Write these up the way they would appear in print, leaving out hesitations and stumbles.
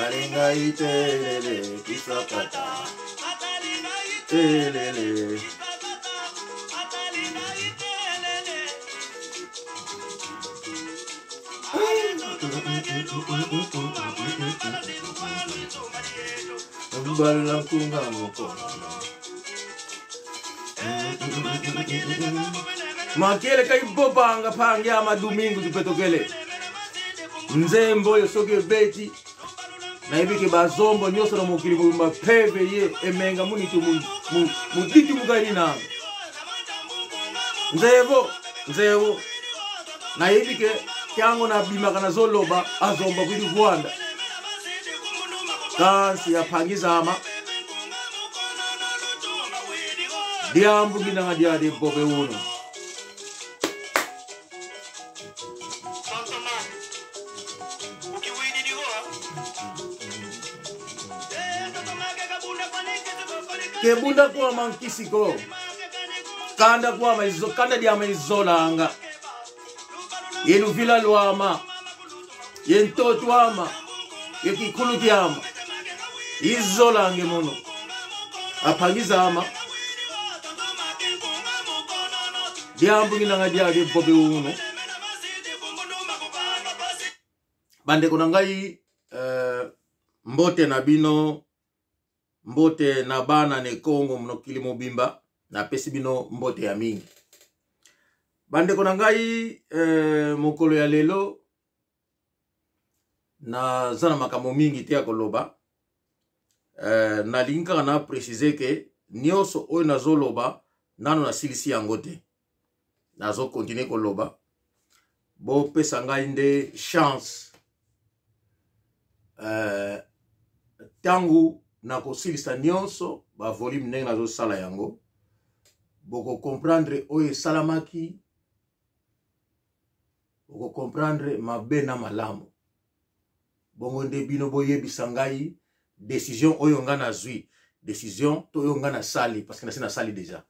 Alingai telele kisakata telele. Mbala nkunga moko makele kaibobanga pange ya madomingo tupetokele nzembo oyo soki ebeti nayebi ke bazombo nyonso na mokili mobimba peve ye emenga munitu mudiki mukali nanga nzevo nzevo nayebi ke ntango nabimaka nazoloba azomba kwidi vwanda kasi aphangizama diambu kinanga diade bobe uno. Kebunda kwama nkisiko kanda kwama izo kanda diama izolanga yeluvila lwama yentotwama yekikhulu kyama izolange muno aphangizama diambu kinanga diade bobe uno. Bandeko na ngai, mbote na bino, mbote na bana na Kongo mokili mobimba, napesi bino mbote ya mingi. Bandeko na ngai, mokolo ya lelo naza na makambo mingi te ya koloba. Nalingi kaka na préciser ke nyonso oyo nazoloba nano nasilisi yango te, nazo continuer koloba. Bopesa ngai nde chance, ntango nakosilisa nyonso ba volume ndenge nazosala yango, boko comprendre oyo esalamaki, boko comprendre mabe na malamu. Bongo nde bino boyebisa ngai décision oyo nga nazwi, décision to oyo nga nasali, parce que nasi nasali déjà,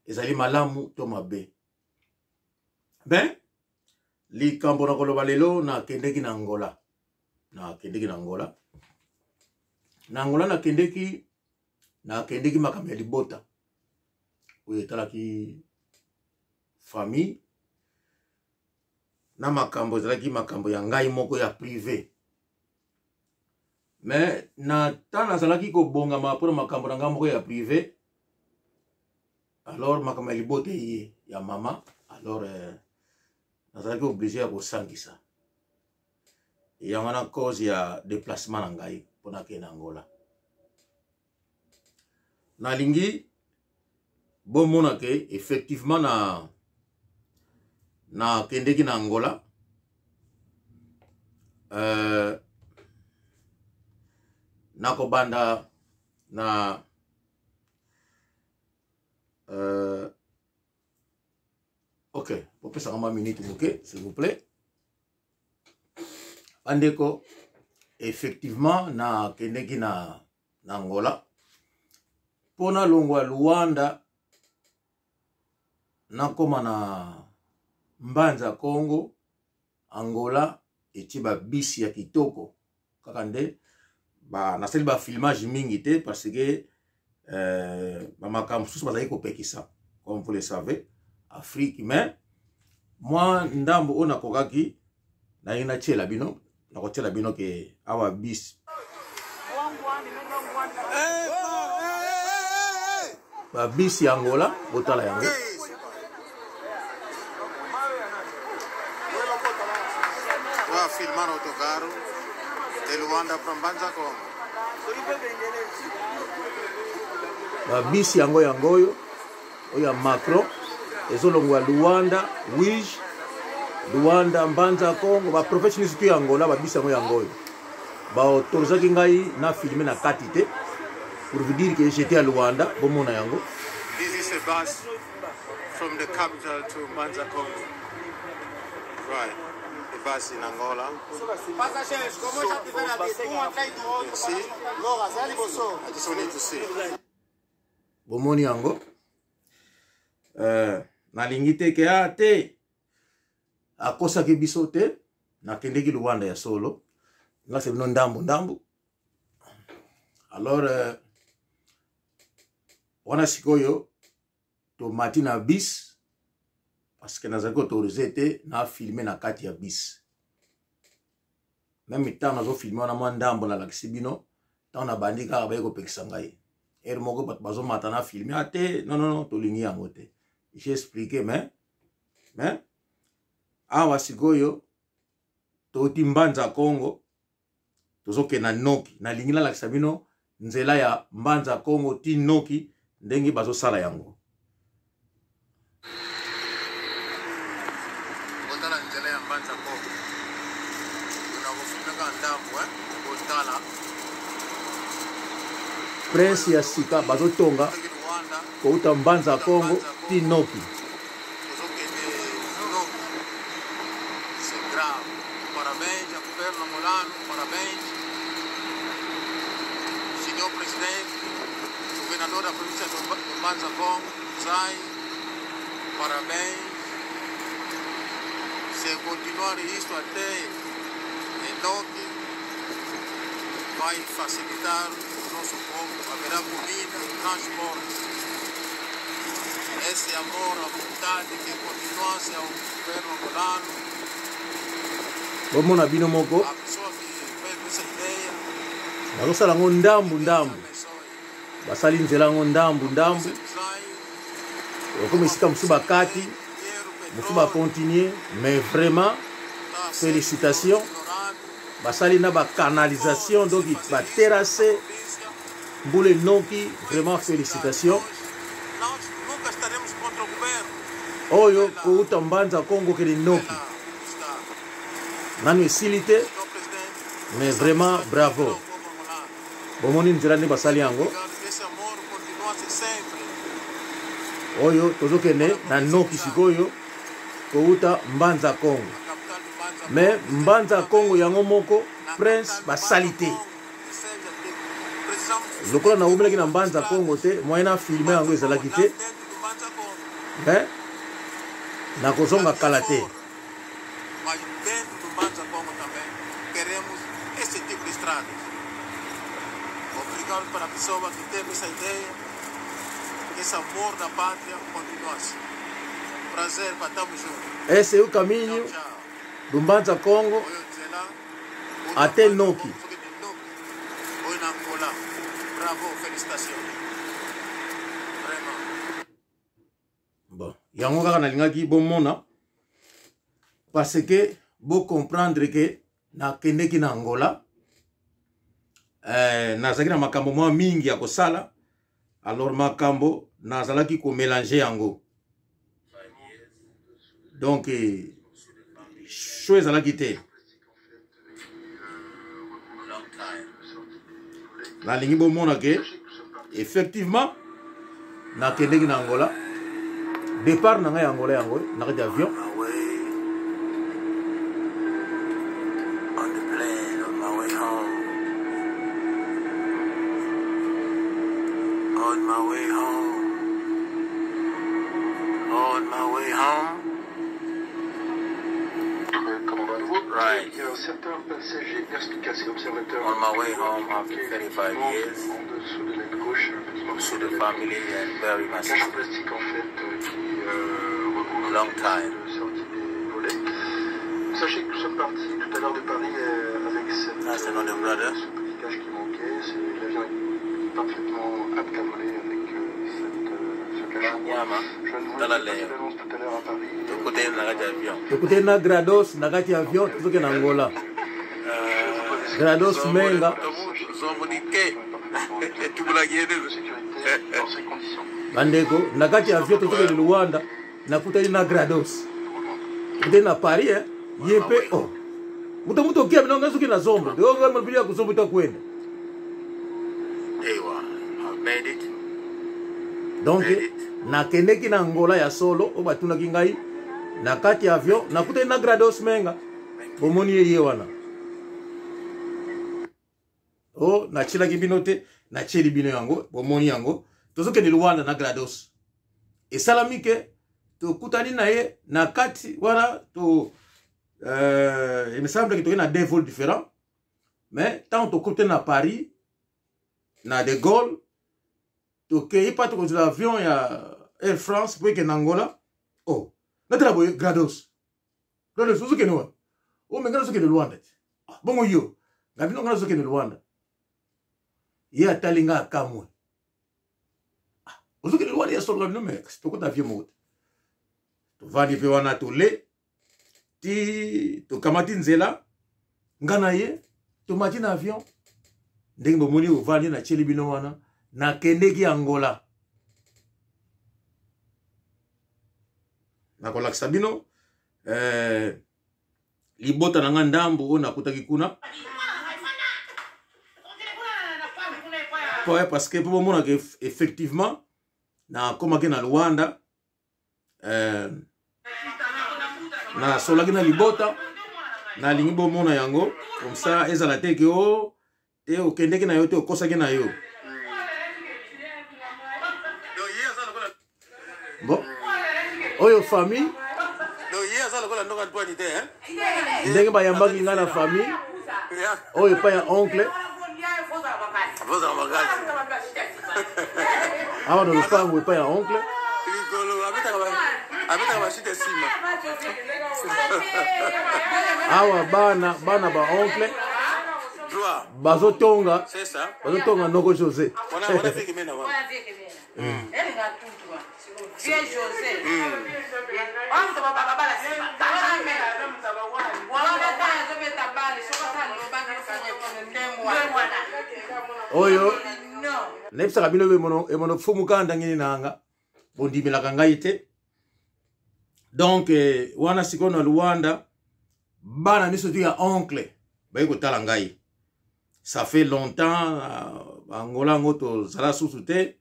ezali malamu to mabe. Ben likambo na koloba lelo, nakendeki na Angola, nakendeki na Angola, na Angola nakendeki makambo ya libota oyo etalaki famille na makambo ezalaki makambo ya ngai moko ya privé. Mais na ntango nazalaki kobongama mpona makambo na ngai moko ya privé, alors makambo ya libota eye ya mama, alors nazalaki obligé ya kosangisa yango na cause ya déplacement na ngai mpona akende na Angola. Nalingi bomona ke effectivement na nakendeki na Angola, nakobanda na ok, bopesaka mwa minute moke, s'il vous plaît, bandeko. Effectivement nakendeki na Angola mpo nalongwa Luanda, nakóma na Mbanza Congo. Angola etie babisi ya kitoko kaka nde ba nasali bafilmage mingi te parce que bamakambo mosusu bazali kopekisa, comme vous le savez, Afrique. Mais mwa ndambo oyo nakokaki naye natiela bino, nakotiela bino ke awa bis babisi ya Angola, botala yango. Vou a filmar autocarro de Luanda para Mbanza Congo. Babisi yango, yango oyo, oyo ya Macron ezolongwa Luanda, Wige, Luanda, Mbanza Congo, baprovince nyonso tu ya Angola. Babisi yango, yango oyo baautorisaki ngai na filme na kati te, pour vous dire que j'étais à Luanda. Bomona yango. This is a bus from the capital to Mbanza Congo. Right. The bus in Angola. Passageiros, como já tiveram dito, um atrás do outro. You see? Logo, Zé Liboso. I just wanted to see. Bomoni yango, nalingi te ke a te akosaki biso te. Nakendeki Luanda ya solo. Nalakisa bino ndambu ndambu. Alors wana sikoyo tomati na bus parce que nazalaki autorise te na filme na kati ya bus. Meme ntango nazofilme wana mwa ndambo nalakisi bino, ntango nabandi kaka baye kopekisa ngai ere moko bato bazomata na filme a te, non non non, tolingi yango te. J'ai expliqué, mais awa sikoyo touti Mbanza Congo, tozokenda Noki. Nalingi nalakisa bino nzela ya Mbanza Congo ti Noki ndenge bazosala yango. Botala nzela ya Mbanza Congo, nakofilmeka ndambo botala prince ya sika bazotonga kouta Mbanza Congo ti Noki. Tozokende Noki, c'est grave. Parabéns ao governo angolano, parabéns senhor presidente, governador da província do Mbanza Congo, Zai, parabéns. Se continuar isto até Noki, vai facilitar o nosso povo, haverá comida, transporte. Esse amor, a vontade que continuasse ao governo angolano. Bomona bino moko. A pessoa que veio com essa ideia. Bazosala yango ndambu ndambu. Basali nzela yango ndambu ndambu. Okomi esika mosusu bakati, mosusu bacontinue, mais vraiment félicitations. Basali na ba canalisation, donc ba terrasse mbula enoki, vraiment félicitations. Oyo kouta Mbanza Congo kende Noki nanu esili te, mais vraiment bravo. Bomoni nzela nde basali yango. Oyo tozokende na Noki sikoyo kouta Mbanza Congo, mais Mbanza Congo yango moko prince basali te. Lokola nawumelaki na Mbanza Congo te, moyen na filme yango ezalaki te, mais nakozonga kala te. Mas dentro do Mbanza Congo também queremos esse tipo de estradas. Obrigado para a pessoa que teve essa ideia, que esse amor da pátria continuasse. Prazer, estamos juntos. Esse é o caminho Tchau, tchau. do Mbanza Congo Oyo nzela, até Noki. Oyo na Angola. Bravo, félicitations. Vraiment. Bon, yango kaka nalingaki bomona parce que bo comprendre que nakendeki na Angola, nazalaki na makambo mwa mingi ya kosala, alors makambo nazalaki komélanger yango, donc show ezalaki te. Nalingi bomona ke effectivement nakendeki na Angola. Départ na ngai ya Angola yango na kati ya avion. On the plane on my way home. On my way home. On my way home. Right. Il y a certains passagers perspicaces et observateurs On my way home after qui 35 manquent years. en dessous de l'aile gauche, un petit morceau To the de l'aile family and bury my gauche. Cache en sister. plastique en fait qui recouvre Long les time. de sortie des volets. Sachez que nous sommes partis tout à l'heure de Paris avec That's another brother. ce petit cache qui manquait. L'avion est parfaitement apte à voler avec ce cache en bois. Nyama. Je ne vous Tala ai pas leo. l'annonce tout à l'heure à Paris. Tokutana na kati ya avion. Tokutani na Grados na kati ya avion, tozokende na Angola. Grados Menga. Dans ces conditions. Bandeko, na kati ya avion tozokende Luanda, nakutani na Grados. Tokutani na Paris, hein? Ye mpe, oh. Mutu mutu okia bino ngai soki na zombo. Yo ngai mobili ya kozombo ta kwenda. Ewa, I've made it. Donc, nakendeki na Angola ya solo, oyo batunaki ngai na kati ya avion, nakutani na Grados Menga. Bomoni ye ye wana. Oh, natielaki bino te, natieli bino yango, bomoni yango. Tozokende Luanda na Grados. Esalami ke tokutani na ye na kati wana to il me semble que tokende na deux vols différents. Mais ntango tokote na Paris, na De Gaulle, tokei mpa tokozela avion ya Air France mpo ekende Angola. Oh, natala boye Grados, Grados ozokende wapi? O, me ngai nazokende Luanda te. Ah, bongo yo nga bino, ngai nazokende Luanda. Ye atali ngai, akamwe. Ah, ozokende Luanda ya solo? Nga bino, me tokota avion moko te. Tovandi mpe wana, tole ti tokamati nzela, nga na ye tomati na avion. Ndenge bomoni ovandi, natieli bino wana, nakendeki Angola. Nakolakisa bino libota na nga ndambo oyo nakutaki kuna po, parce que mpo bomonaka effectivement nakomaki na Luanda. Nasolaki na libota, nalingi bomona yango comme ça, ezala te ke o te okendeki na yo te, okosaki na yo. Bon, oyo famille, ndenge bayambaki ngai na famille oyo epai ya oncle awa na lopango epai ya oncle. Awa bana ba oncle bazotonga noko José. Vieux José. Oyo nayebisaka bino, emono fumuka ndenge nini nanga bondimelaka ngai te. Donc wana sikoyo na Luanda, bana nyonso tu ya oncle baye kotala ngai. Ça fait longtemps, Angola yango tozala susu te.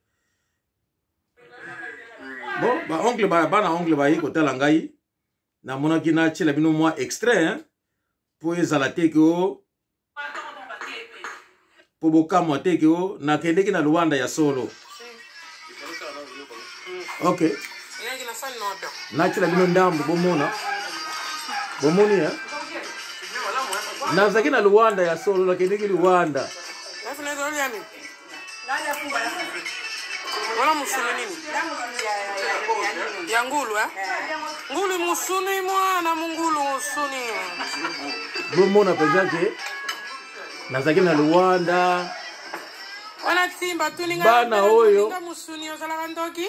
Bon, baoncle, bana oncle baye kotala ngai. Namonaki natiela bino mwa extrait mpo ezala te ke o mpo bokamwa te ke o nakendeki na Luanda ya solo. Ok, natiela bino ndambo bomona. Bomoni, eh? Nazalaki na Luanda ya solo, nakendeki Luanda. Wana musuni nini ya ngulu, eh? Ngulu musuni, mwana mungulu musuni. Bomona mpenza ke nazalaki na Luanda. Wana timba tuninga. Bana oyo musuni ozalaka ndoki.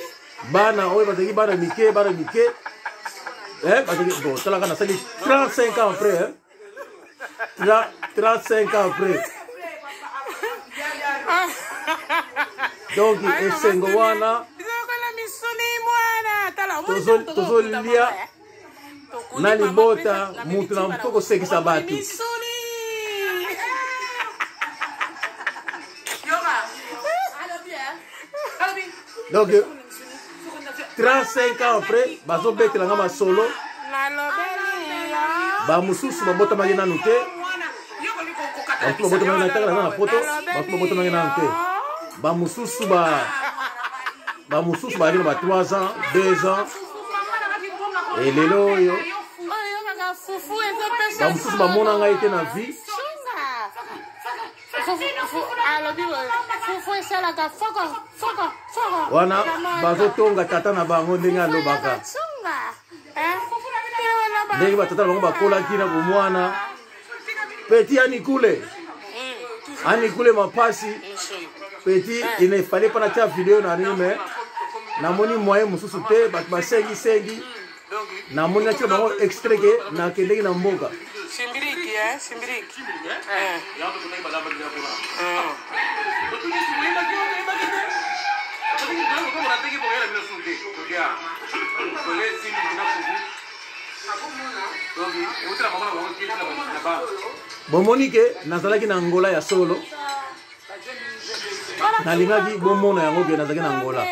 Bana oyo bazalaki bana mike, bana mike, eh, bazalaki. Bon, talaka, nasali 35 ans après, hein? 35 ans après. Donc esengo wana tozolia na libota, mutu na moto kosekisa bato. Donc 35 ans après, bazobetela nga masolo. Bamosusu babotamaki nanu te, bamosusu babotamaki na ntaka na poto, bamosusu babotamaki nanu te, bamosusu ba bamosusu bazalaki na ba 3 ans, 2 ans. Elelo oyo bamosusu bamona ngai te na vie. Wana bazotonga tata na bango ndenge alobaka, ndenge batata na bango bakolaki na bomwana. Petit anikule, anikule mapasi. Petit, il ne fallait pas natia video na nini, mais namoni moyen mosusu te. Bato basengisengi, namoni natia bango extrait ke nakendeki na mboka. Simbiriki, eh? Simbiriki. Eh. Bomoni ke nazalaki na Angola ya solo. Nalingaki bomona yango ke nazalaki na Angola.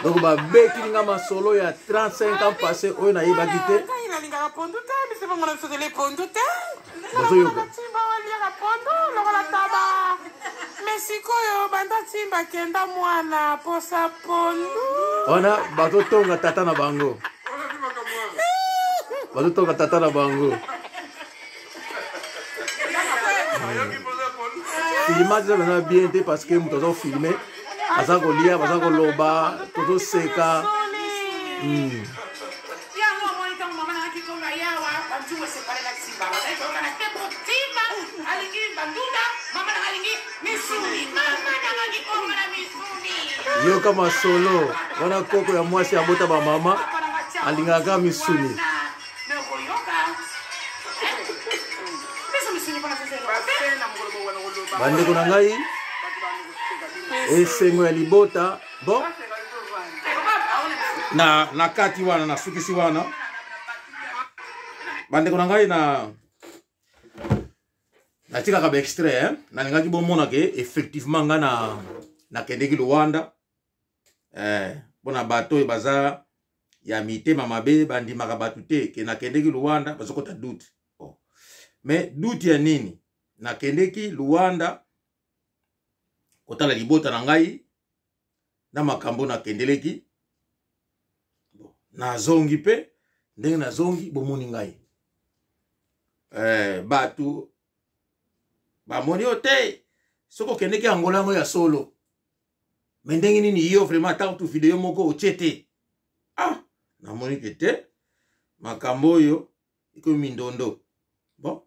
Donc babetili nga masolo ya 35 ans passé oyo nayebaki te. Bozoyoka. Me sikoyo banda timba kenda mwana posa pondu. Wana bazotonga tata na bango, bazotonga tata na bango. Filmage eza mpenza bien te parce que moto aza filme, aza kolia, baza koloba, tozoseka. Yango omoni ntango mama nanga kikonga yawa banzungu esepale na nsima bazali koyokana te po timba alingi bandunda, mama nanga alingi misuni, mama nanga kikonga na misuni. Yoka masolo wana, koko ya mwasi abota bamama alingaka misuni. Nakoyoka biso misuni mpona. Bandeko na ngai, esengo ya libota. Bon, na kati wana nasukisi wana, bandeko na ngai, na natikaka baextrait, hein? Nalingaki bomona ke effectivement ngai na nakendeki Luanda, mpona bato oyo baza ya mitema mabe, bandimaka bato te ke nakendeki Luanda, bazokota doute. Oh. Mais doute ya nini? Nakendeki Luanda kotala libota na ngai na makambo nakendeleki. Bon, nazongi mpe ndenge nazongi, bomoni ngai, bato bamoni yo te. Soki okendeki Angola yango ya solo, me ndenge nini yo vraiment ata kutu video moko otie te? Ah, namoni ke te, makambo oyo ekomi mindondo. Bon,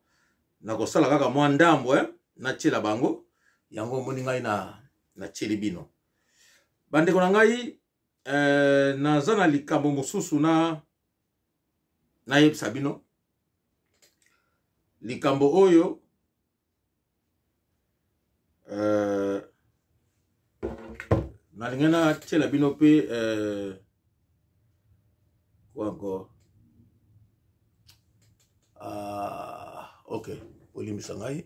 nakosala kaka mwa ndambo, eh? Natiela bango yango. Omoni ngai na natieli bino, bandeko na ngai, naza na likambo mosusu na nayebisa bino. Likambo oyo, nalingi natiela bino mpe, quoi encore? Ah, ok, olimbisa ngai.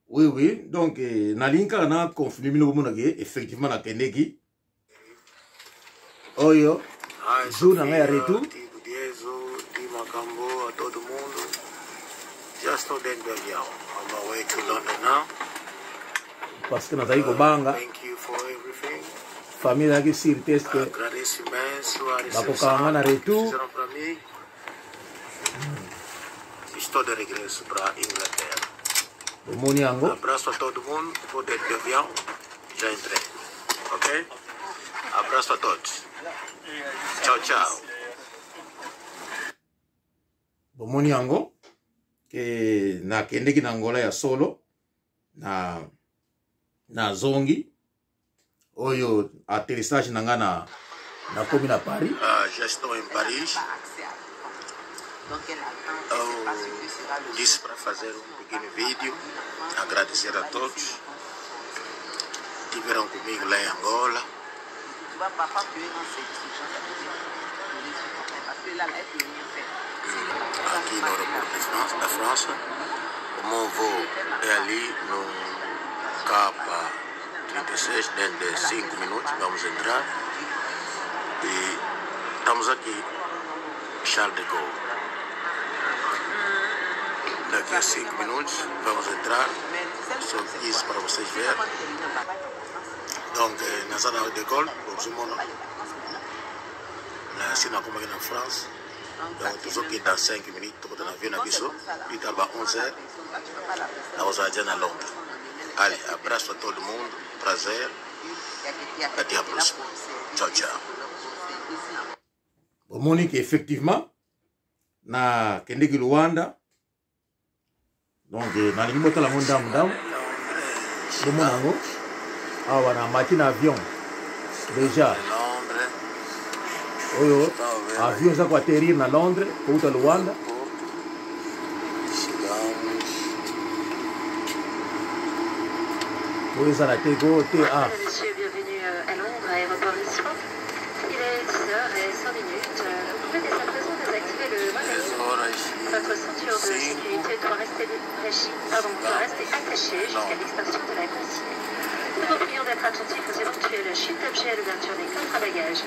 Oui, donc, nalingi kaka na confirme bino, bomona ke effectivement nakendeki. Oyo jour na ngai ya retour. Makambo a todo mundo. Já estou dentro do avião. On my way to London now. Parce que nazali kobanga. Thank you for everything. Famille ezalaki sur te, est-ce que Agradeço imenso a bakokanga nga na retour? Fizeram para mim. Estou de regresso para Inglaterra. Bomoni yango. Abraço a todo mundo. Estou dentro do avião. Já entrei. Ok? Abraço a todos. Tchau, tchau. Bomoni yango ke nakendeki na Angola ya solo, na nazongi. Oyo atterrissage na nga, na nakomi na Paris. Ah, já estou em Paris. Eu disse para fazer um pequeno vídeo, agradecer a todos que estiveram comigo lá em Angola. Tu vois, papa, tu es un séduisant. Parce que là, elle peut rien faire. Aqui no aeroporto de França, da França. O meu voo é ali no K36, dentro de 5 minutos vamos entrar. E estamos aqui, Charles de Gaulle. Daqui a 5 minutos vamos entrar. Só isso para vocês verem. Donc, naza na de Gaulle, bozomona nasi nakomaki na France. Donc tozokenda 5 minutes, tokota na avion na biso plus tard ba 11 heures, nakozala dia na Londres. Allez, abraço a todo mundo, prazer, até a próxima, ciao ciao. Bomoni ke effectivement nakendeki Luanda. Donc, nalingi botala yango ndambu ndambu, bomona yango awa. Namati na avion déjà. Londres. Oyo avion eza koatterrir na Londres kouta Luanda. Chegamos. Oyo eza na tego te a. Mesdames et messieurs, bienvenue à Londres, à aéroport Heathrow. Il est 10h05 minutes. Vous pouvez dès à présent désactiver le mode 10 avion. horas Votre ceinture de 5. sécurité doit rester détachée, pardon, doit rester attachée jusqu'à l'extinction de la consigne. Nous vous prions d'être attentifs aux éventuelles chutes d'objets à l'ouverture des coffres à bagages.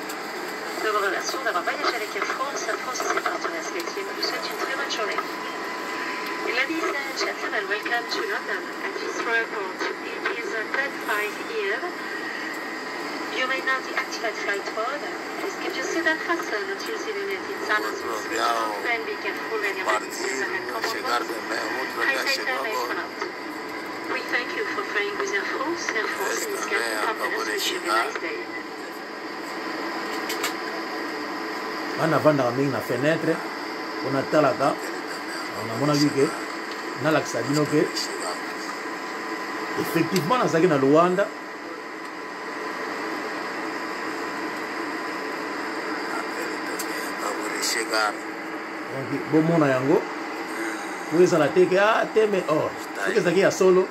Nous vous remercions d'avoir voyagé avec Air France. Air France et ses partenaires SkyTeam vous souhaitent une très bonne journée. Ladies and gentlemen, welcome to London at Heathrow Airport. It is 10:05 a.m. You may now deactivate flight mode. Please keep your seatbelt fastened until the illuminated silence Outro is switched avião off and be careful when you're partiu, the vai command chegar box. também, outro High avião side chegou may agora. fall out. We thank you for flying with Air France. Air France Esse and its também cabin acabou partners de wish you a chegar. nice day. Nga navandaka mingi na fenetre mpo natalaka, Aquele também acabou de namonaki ke chegar. nalakisa bino ke Acabou de chegar. effectivement nazalaki na Luanda. Aquele também acabou de chegar. Donc bomona yango po ezala te ke a te me or Está soki aí. ezalaki ya solo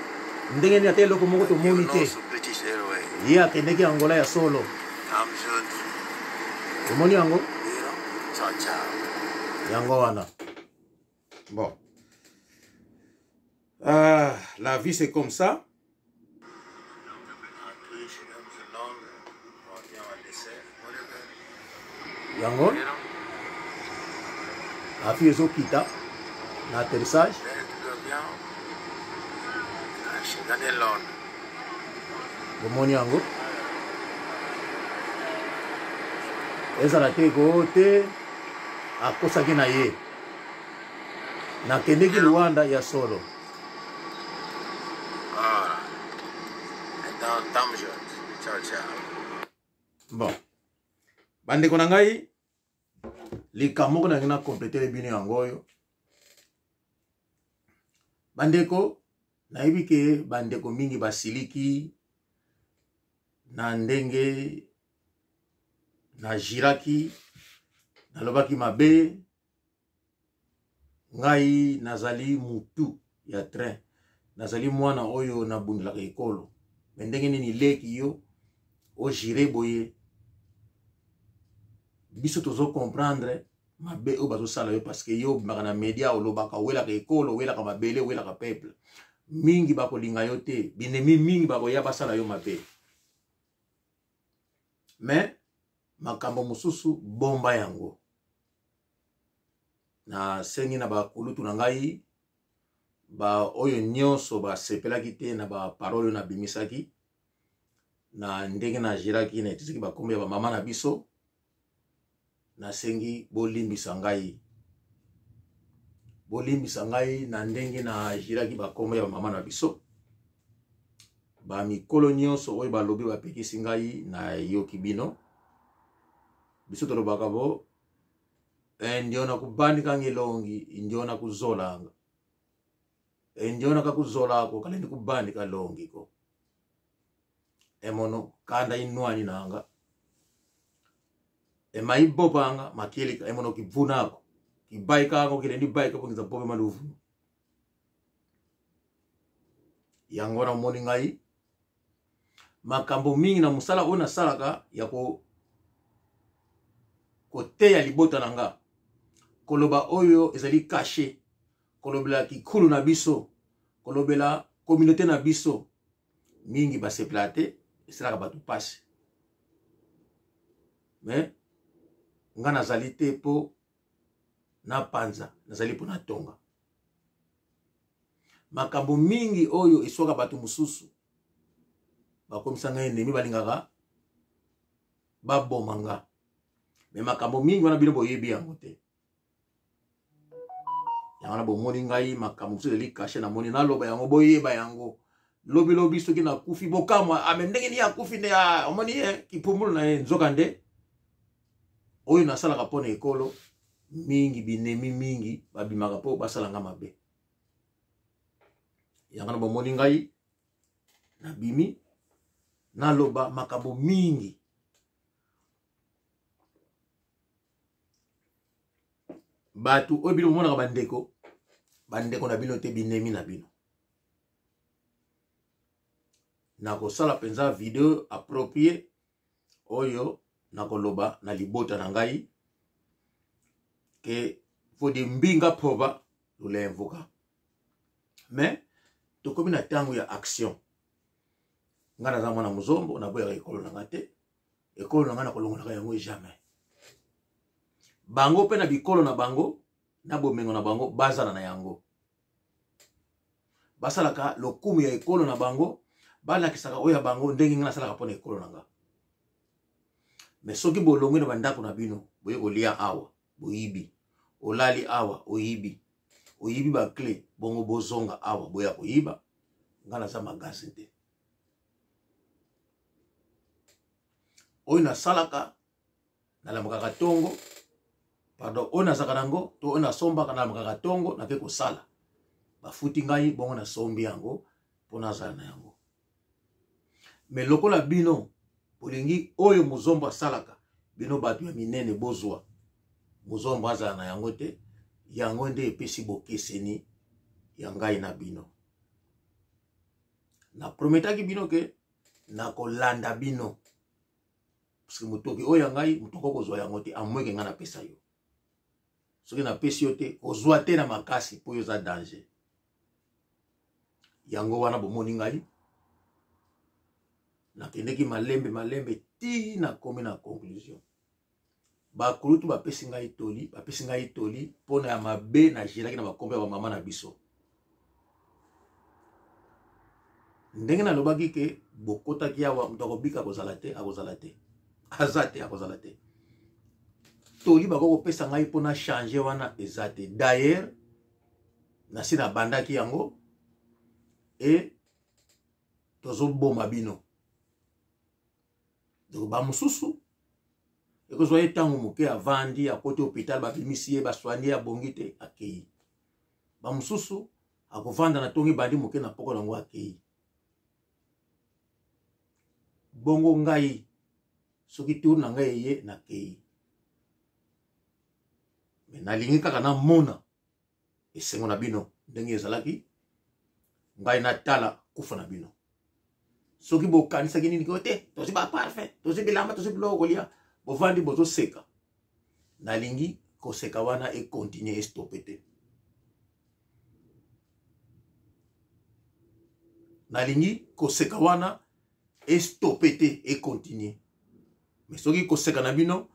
ndenge nini ata eloko moko Aqui o tomoni te. nosso British Airways. Ye akendeki Angola ya solo. Estamos juntos. Omoni yango. Viram? Tchau, tchau. Yango wana. Bon, ah, la vie c'est comme ça. Aqui chegamos em Londres. O avião a descer. Olha bem. Yango Viram? afi ezokita na atterrissage. Dentro do avião. A chegando em Londres. Bomoni yango ezala te koo te akosaki na ye nakendeki Viram? Luanda ya solo. Ora. Então, estamos juntos. Tchau, tchau. Bon, bandeko na ngai, likambo moko nangi na kompletele bino yango oyo. Bandeko, nayebi ke bandeko mingi basiliki na ndenge najiraki, nalobaki mabe. Ngai nazali mutu ya train, nazali mwana oyo nabundelaka ekolo, me ndenge nini leki yo ojire boye? Biso tozokomprendre mabe oyo bazosala yo parce que yo obimaka na media, olobaka, owelaka ekolo, owelaka mabele, owelaka peuple. Mingi bakolinga yo te, binemi mingi bakoya basala yo mabe. Me makambo mosusu bomba yango. Nasengi na bakulutu na ngai ba oyo nyonso basepelaki te na baparole oyo nabimisaki na ndenge nagiraki na etisaki bakombo ya bamama na biso, nasengi bolimbisa ngai, bolimbisa ngai na ndenge nagiraki bakombo ya bamama na biso. Bamikolo nyonso oyo balobi bapekisi ngai, nayoki bino. Biso tolobaka bo ndio nakubandikanga elongi, ndio nakuzolanga, ndio nakakuzolako kale ndikubandika longi ko emono kanda inwani nanga emaibopanga makielika emono kibvunako kibaikako kile ndibaika pongiza bobe maluvu yango. Namoni ngai makambo mingi na mosala oyo nasalaka ya koteya libota na nga, koloba oyo ezali kashe, kolobela kikulu na biso, kolobela communauté na biso, mingi basepela te, esalaka bato mpasi. Me nga nazali te mpo napanza, nazali mpo natonga. Makambo mingi oyo eswaka bato mosusu bakomisa ngai ennemi, balingaka baboma nga. Me makambo mingi wana bino boyebi yango te. Yango wana bomoni ngai makambo mosusu ezali kashe, namoni naloba yango, boyeba yango. Lobilobi soki nakufi, bokamwa ame ndenge nini akufi nde omoni ye kipumbulu na ye. Nzoka nde oyo nasalaka mpo na ekolo mingi, binemi mingi babimaka mpo basala nga mabe. Yango wana bomoni ngai nabimi naloba makambo mingi. Bato oyo bino bomonaka bandeko, bandeko na bino te, binemi na bino. Nakosala mpenza video approprie oyo nakoloba na libota na ngai ke fodi mbinga pova lolemvuka. Me tokomi na ntango ya action. Ngai naza mwana mozombo, naboyaka ekolo na ngai te. Ekolo na ngai nakolongolaka yango jamais. Bango mpe na bikolo na bango na bomengo na bango bazala na yango, basalaka lokumu ya ekolo na bango, balakisaka oyo ya bango ndenge ngai nasalaka mpo na ekolo na nga. Mais soki bolongwe na bandako na bino, boye kolia awa, boyibi. Olali awa, oyibi. Oyibi ba clé, bongo bozonga awa, boya koyiba. Nga naza magasin te. Oyo nasalaka, nalamukaka tongo, pardon, oyo nazalaka nango to oyo nasombaka, nalamukaka tongo, nake kosala. Bafuti ngai, bongo nasombi yango mpo nazala na yango. Me lokola bino bolingi oyo mozombo asalaka, bino bato ya minene bozwa, mozombo azala na yango te, yango nde epesi bokeseni ya ngai na bino. Na prometaki bino ke nakolanda bino, parce que motoki oyo ya ngai moto akoki kozwa yango te, amweke ngai napesa yo. Soki napesi yo te, kozwa te na makasi mpo yo oza danger. Yango wana bomoni ngai nakendeki malembe malembe ti nakomi na conclusion. Bakulutu bapesi ngai toli, bapesi ngai toli mpo na ya mabe nagelaki na bakombo ya bamama na biso. Ndenge nalobaki ke bokotaki awa, moto akobika akozala te, akozala te, aza te, akozala te. Toli bakoki kopesa ngai mpo na changer wana eza te. D'ailleurs nasi nabandaki yango e tozoboma bino. Donc bamosusu ekozwa ye ntango moke, avandi, akoti hôpital, babimisi ye, baswani ye, abongi te, akei. Bamosusu akovanda na ntongo ebandi moke na poko nango akei. Bongo ngai soki tour na ngai eye, nakei. Me nalingi kaka namona esengo na bino ndenge ezalaki, ngai natala kufa na bino. Soki bokanisaki nini ko te, tozwi ba parfum, tozwi bilamba, tozwi biloko kolia, bovandi bozoseka. Nalingi koseka wana ekontinue, estope te. Nalingi koseka wana estope te, ekontinue. Mais soki koseka na bino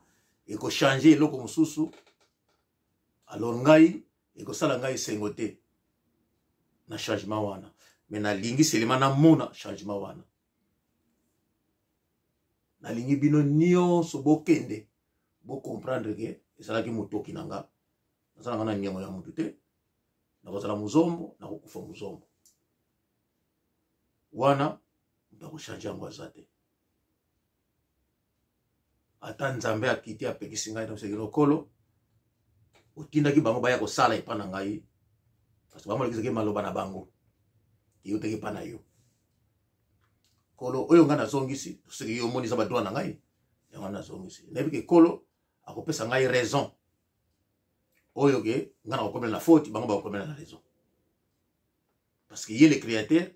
ekochange eloko mosusu, alors ngai ekosala ngai esengo te na changement wana. Mais nalingi selema namona changement wana. Nalingi bino nyonso bokende bocomprendre ke ezalaki motoki na nga. Naza na nga na niongo ya motu te, nakozala mozombo, nakokufa mozombo. Wana moto akochange yango aza te. Ata Nzambe akiti apekisi ngai, nakosekela lokolo otindaki bango baya kosala epa na ngai, parce que bango balekisaki maloba na bango eyutaki epa na yo. Kolo oyo ngai nazongisi, soki yo omoni eza badroit na ngai, yango nazongisi. Nayebi ke Kolo akopesa ngai raison oyo ke ngai nakokomela na faute, bango bakokomela na raison, parce que ye le créateur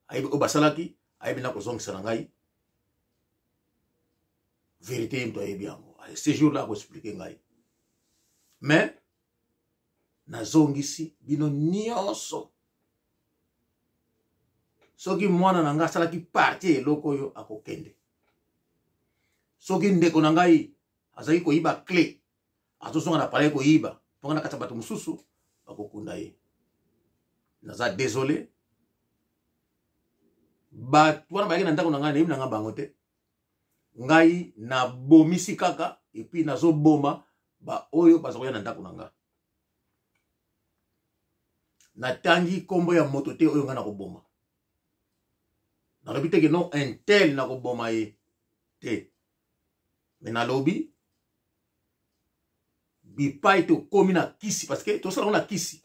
ayebi oyo basalaki, ayebi na kozongisa na ngai vérité, ye moto ayebi yango. Ce jour là akoexplike ngai. Mais nazongisi bino nyonso. Soki mwana na ngai asalaki parti ya eloko oyo, akokende. Soki ndeko na ngai azalaki koyiba clé, azozonga na palais koyiba mponga na kati ya bato mosusu, bakokunda ye. Naza désolé, bato wana bayaki na ndako na ngai, nayebi na ngai bango te. Ngai nabomisi kaka, epuis nazoboma baoyo baza koya na ndako na ngai. Natangi nkombo ya moto te oyo ngai nakoboma. Nalobi te ke non un tel nakoboma ye te, me nalobi bipai tokomi na kisi, parce que tosala ngo na kisi.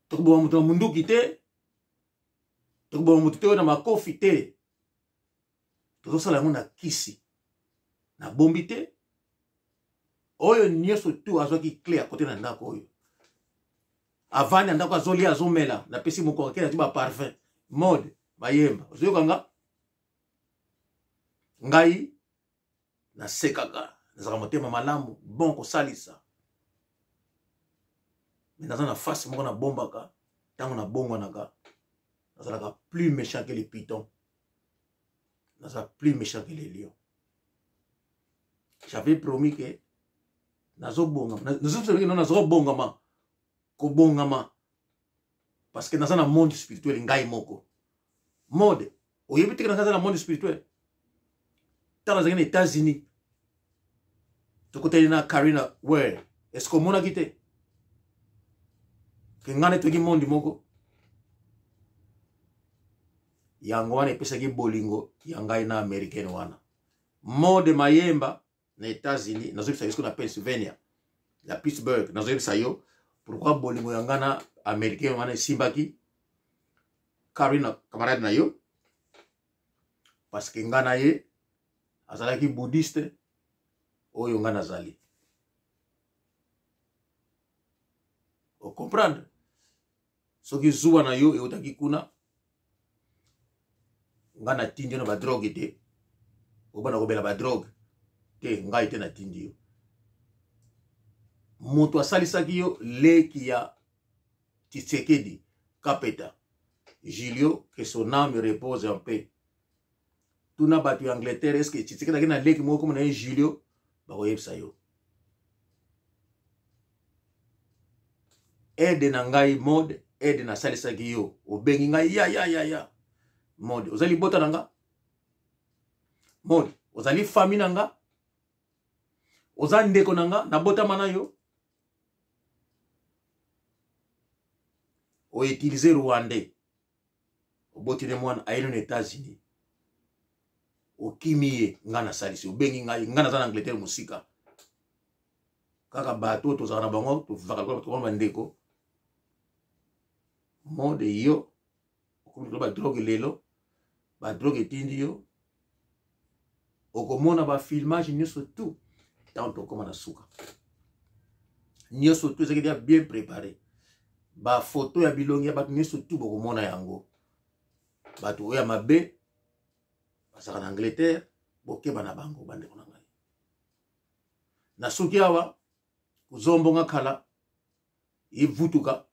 Tokoboma moto na munduki te, tokoboma moto te oyo na makofi te, tozosala yango na kisi. Nabombi te, oyo nyonso tu azwaki clé akote na ndako oyo avandi na ndako, azolia, azomela, napesi mokongo ake nati baparfum mode bayemba. Ozoyoka nga ngai nasekaka, nazalaka motema malamu, bon kosalisa, me naza na face moko nabombaka. Ntango nabongwanaka, nazalaka plus méchant que les pitons, naza plus méchant que les lions. J'avais promis que nazobongama, nazobongama, kobongama, parce que naza na monde spirituel ngai moko. Mode oyebi te ke naza na monde spirituel. Ntango nazalaki na États-Unis, tokutani na Karina Ware. Est-ce que omonaki te ke ngai netoki mondi moko? Yango wana epesaki bolingo ya ngai na Américaine wana. Mode Mayemba na États-Unis, nazoyebisa yo, na Pennsylvania ya Pittsburgh, nazoyebisa yo pourquoi bolingo ya ngai na Américain wana esimbaki Karina camarade na yo, parce que ngai na ye azalaki bouddhiste oyo ngai nazali. Ocomprendre? Soki zuwa na yo eutaki kuna, ngai natindi yo na badrogue te, obanda kobela badrogue te, ngai te natindi yo. Moto asalisaki yo leki ya Tshisekedi Kapeta Julio, que son âme repose en paix. Tuna bato ya Angleterre, est ce que Tshisekedi ake na leki moko komona ye Julio? Bakoyebisa yo. Aide na ngai mode, aide nasalisaki yo, obengi ngai ya ya ya ya mode, ozali libota na nga mode, ozali famille na nga, oza ndeko na nga, nabotama na yo. Outilize rwandais, oboti ne mwana ayeli na États-Unis, okimi ye, ngai nasalisi, obengi ngai, ngai naza na Angleterre mosika. Kaka bato oyo tozalaka na bango, tovivaka lokola tokoma bandeko. Mode yo okomi kolo badrogue lelo, badrogue etindi yo okomona bafilmage nyonso tout. Ntango tokóma na suka, nyonso tout ezalaki deja bien préparé, bafoto ya bilongi ya bato nyonso tout bokomona yango. Bato oyo ya mabe bazalaka na Angleterre, bokeba na bango, bandeko na ngai. Nasuki awa kozombonga kala evutuka.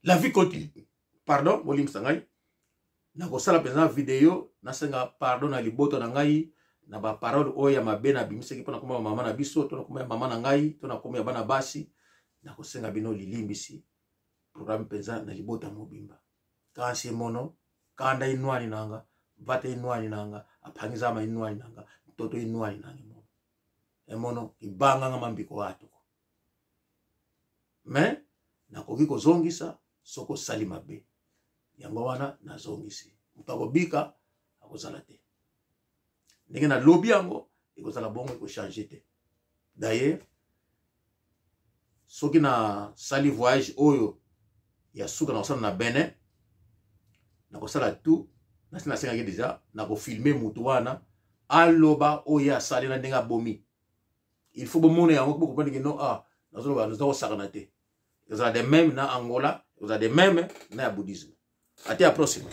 La vie continue. Pardon, bolimbisa ngai, nakosala mpenza video nasenga pardon na libota na ngai na baparole oyo ya mabe nabimisaki mpo na komba mama na biso, to na komba ya mama na ngai, to na komba ya bana basi. Nakosenga bino lilimbisi, programme mpenza na libota mobimba. Kasi mono kanda inwani nanga, vata inwani nanga, aphangizama inwani nanga, ntoto inwani nanga, emono emono ibanganga mambiko atuko. Me nakoki kozongisa soki osali mabe, yango wana nazongisi. Moto akobika akozala te ndenge nalobi yango, ekozala bongo, ekochange te. D'ailleurs, soki nasali voyage oyo ya suka nakosala na Benin, nakosala tout nasi nasengaki deja, nakofilme motu wana aloba oyo asali na ndenge abomi. Il faut bomona yango, bokomprendre ke non, ah, nazoloba, naza kosakana te. Ezala de même na Angola, ezala de même na ya bouddhisme. Ate ya prossima.